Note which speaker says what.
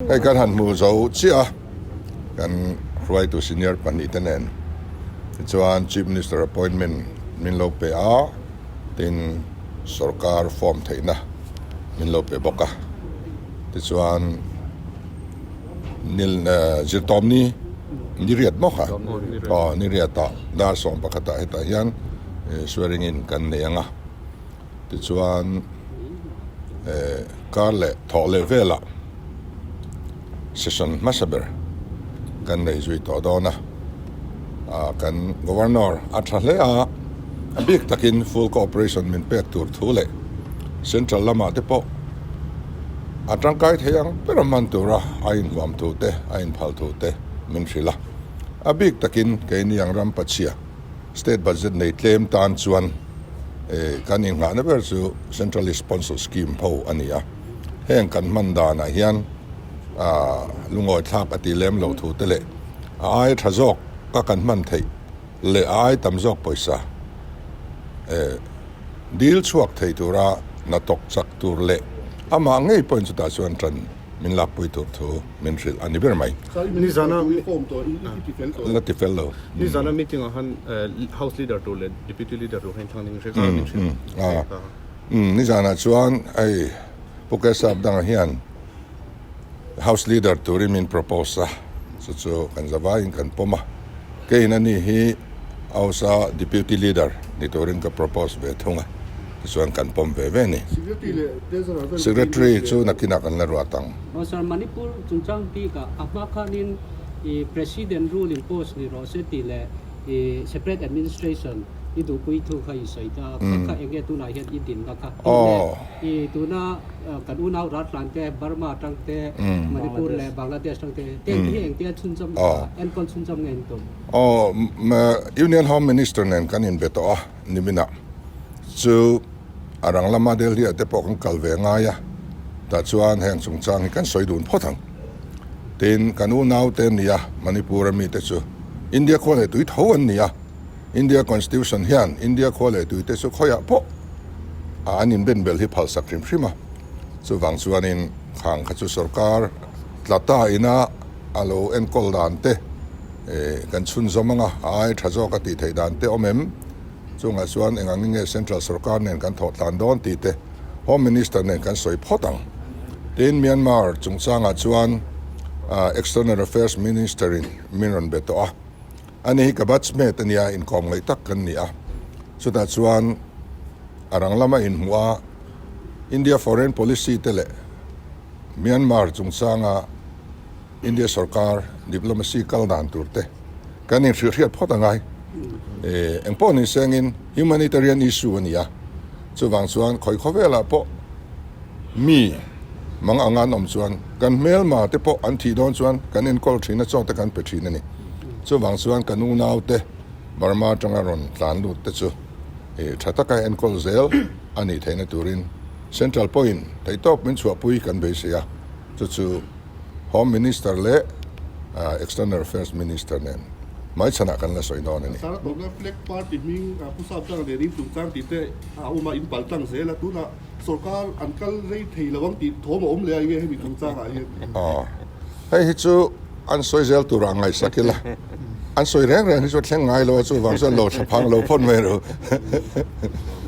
Speaker 1: Hei kan han hmu zo chiah a, kan hruaitu senior pahnihte nen tichuan Chief Minister appointment min lo pe a, tin sorkar form theihna min lo pe bawk a, tichuan nil zirtawmni ni riat maw kha aw ni riatah dar 11ah hetah hian swearing in kan nei ang a, Tichuan kar leh thawh leh velah session hmasa ber kan nei zui tawh dawn a, kan Governor a tha hle a, a bik takin full cooperation min pek tur thu leh Central lamah te pawh a tangkai thei ang ber a hman tura a inhuam thu te, a inphal thu te min hrilh a, a bik takin keini ang ram pachhia State budget nei tlem tan chuan kan inghahna ber chu Centrally Sponsored Scheme ho a ni a. Heng kan hman danah hian lungawi thlak a ti lem loh thu te leh a ai tha zawk ka kan hman theih leh a ai tam zawk pawisa dil chhuak thei tura hnathawk chak tur leh amah ngei pawhin chutah chuan tan Min lakpui tur thu min hrilh a ni ber mai.
Speaker 2: Nizana
Speaker 1: La ti fel lo.
Speaker 2: Nizana meeting ah khan House Leader tur leh Deputy Leader tur kha in thlang ding hre kha min hrilh.
Speaker 1: Nizanah chuan hei Pu Kesap dangah hian House Leader turin min propose a, chu chu kan zavaiin kan pawm a. Keiin ani hi House-a Deputy Leader ni turin ka propose ve thung a, tichuan kan pawm ve ve a ni. Secretary chu nakinah kan la ruat ang.
Speaker 3: Aw Sir, Manipur chungchang bikah a hma khanin i President rule in post ni rawh se tih leh i separate administration i duhpui thu kha i sawi ta a, kha kha eng nge tunah hian i dinna kha tih leh i tuna Kan unau raltlan te, Burma atang te, Manipur leh Bangladesh atang te, teng hi engtia chhunzawm enkawl chhunzawm nge an tum?
Speaker 1: Aw, Union Home Minister nen kan inbe tawh a, niminah chu a rang lama Delhi ah te pawh kan kal ve ngai a, tah chuan heng chungchang hi kan sawi dun phawt ang. Tin, kan unau te nia Manipur a mite chu India khua leh tui tho an ni a, India Constitution hian India khua leh tuite chu khawiah pawh a an inbenbel hi phalsak hrim hrim a, chuvang chuanin khang kha chu sorkar tla ta ina a lo enkawl dan te kan chhunzawm anga a ai tha zawk a tih theih dan te awm em? Chungah chuan eng angin nge Central sorkar nen kan thawh tlan dawn tih te Home Minister nen kan sawi phawt ang. Tin, Myanmar chungchangah chuan External Affairs Minister in min rawn be tawh a. Ani hi ka batchmate a nia, inkawm ngaih tak kan ni a. Chutah chuan a rang lama inhmuh a, India foreign policy te leh Myanmar chungchanga India sorkar diplomacy kal dan tur te kan inhrilhhriat phawt a ngai. Engpawh ni sengin humanitarian issue a ni a, chuvang chuan khawi khawvelah pawh mi mang anga an awm chuan kan hmelma te pawh an thih dawn chuan kan enkawl thin a, chaw te kan pe thin a ni. Chuvang chuan kan unaute Burma atanga rawn tlan lut te chu tha taka enkawl zel a nih theihna turin Central pawhin theihtawp min chhuahpui kan beisei a, chu chu Home Minister leh External Affairs Minister nen hmaichhanah kan la sawi dawn a ni.
Speaker 2: Sara tawpna Flag Party hming Pu Sapdanga nen in chungchang tih te a awm a, in pal tlang zel a, tunah sorkar an kal rei thei lo ang tih thawm a awm leh a, enge hemi chungchangah hian?
Speaker 1: Aw, hei hi chu an sawi zel turah ngaihsak ila, an sawi reng reng hi chu a thleng ngai lo a, chuvang chuan lo thlaphang lo phawt mai ru.